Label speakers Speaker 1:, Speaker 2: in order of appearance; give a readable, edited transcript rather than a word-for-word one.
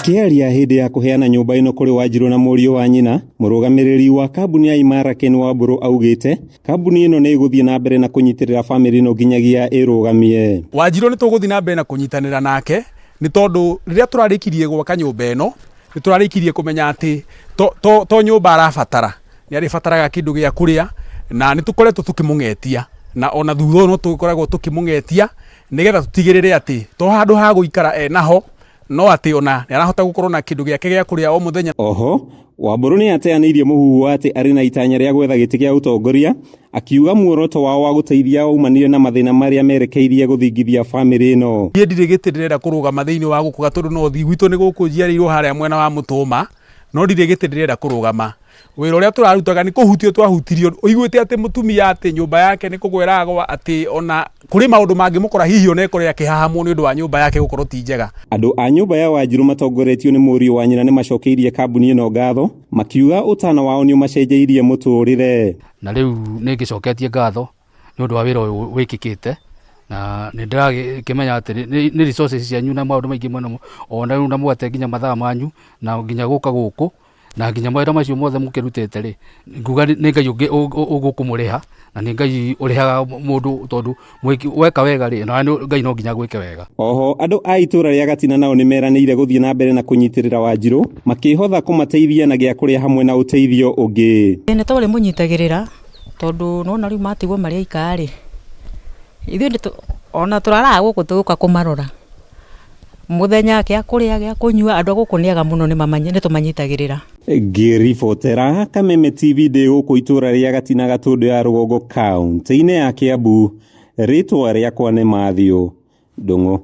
Speaker 1: Akĩaria hĩndĩ ya kũheana nyũmba ĩno kũrĩ Wanjirũ na mũriũ wa nyina, mũrũgamĩrĩri wa kambuni ya Imara Ken Wambũrũ augĩte kambuni ĩno nĩ ĩgũthiĩ na mbere na kũnyitĩrĩra bamĩrĩ ĩno nginyagia ĩrũgamie.
Speaker 2: Wanjirũ nĩ tũgũthiĩ na mbere na kũnyitanĩra nake nĩ tondũ rĩrĩa tũrarĩkirie gwaka nyũmba ĩno nĩ tũrarĩkirie kũmenya atĩ to, to, to nyũmba arabatara nĩ arĩbataraga kĩndũ gĩa kũrĩa na nĩ tũkoretwo tũkĩmũng'etia na ona thutha ũyũ no tũkoragwo tũkĩmũng'etia nĩgetha tũtigĩrĩre atĩ to handũ ha gũikara enaho no atĩ ona nĩ arahota gũkorwo na kĩndũ gĩake gĩa kũrĩa o mũthenya.
Speaker 1: Oho, Wambũrũ nĩ ateanĩirie mũhuhu wa atĩ arĩ na itanya rĩa gwetha gĩtĩ gĩa ũtongoria, akiuga muoroto wao wa gũteithia waumanire na mathĩna marĩa merekeirie gũthingithia bamĩrĩ ĩno.
Speaker 2: Niĩ ndirĩ gĩtĩ ndĩrenda kũrũgama thĩinĩ wa gũkũ Gatũndũ North, gwitũ nĩ gũkũ njiarĩirwo harĩa mwena wa Mũtũma, no ndirĩ gĩtĩ ndĩrenda kũrũgama. Wĩra ũrĩa tũrarutaga nĩ kũhutio twahutirio, ũiguĩte atĩ mũtumia atĩ nyũmba yake nĩ kũgwa ĩragwa, atĩ ona kũrĩ maũndũ mangĩmũkora hihi ona ĩkore akĩhahamwo nĩ ũndũ wa nyũmba yake gũkorwo ti njega.
Speaker 1: Andũ a nyũmba ya Wanjirũ matongoretio nĩ mũriũ wa nyina nĩ macokeirie kambuni ĩno ngatho, makiuga ũtana wao nĩ ũmacenjeirie mũtũrĩre.
Speaker 3: Na rĩu nĩ ngĩcoketie ngatho nĩ ũndũ wa wĩra ũyũ wĩkĩkĩte na nĩ ndĩrakĩmenya atĩ nĩ resources cianyu na maũndũ maingĩ mũno ona rĩu na mwate nginya mathaa manyu na nginya gũka gũkũ na nginya mawĩra macio mothe mũkĩrutĩte rĩ, nguga nĩ Ngai ũgũkũmũrĩha na nĩ Ngai ũrĩhaga mũndũ tondũ weka wega rĩ, na Ngai no nginya agwĩke wega.
Speaker 1: Oho andũ a itũra rĩa Gatina nao nĩmeranĩire gũthiĩ na mbere na kũnyitĩrĩra Wanjirũ makĩhotha kũmateithia na gĩa kũrĩa hamwe na ũteithio ũngĩ.
Speaker 4: Nĩ tũrĩmũnyitagĩrĩra tondũ nĩwona rĩu matigwo marĩ aika rĩ, ithuĩ ona tũraraga gũkũ tũgĩũka kũmarora. Mũthenya gĩa kũrĩa gĩa kũnyua andũ a gũkũ nĩ ega mũno nĩ tũmanyitagĩrĩra.
Speaker 1: Ngĩribotera Kameme TV ndĩ gũkũ itũra rĩa Gatina Gatũndũ ya Rũgongo kaũntĩ-inĩ ya Kiambu, rĩtwa rĩakwa nĩ Matthew Ndung'u.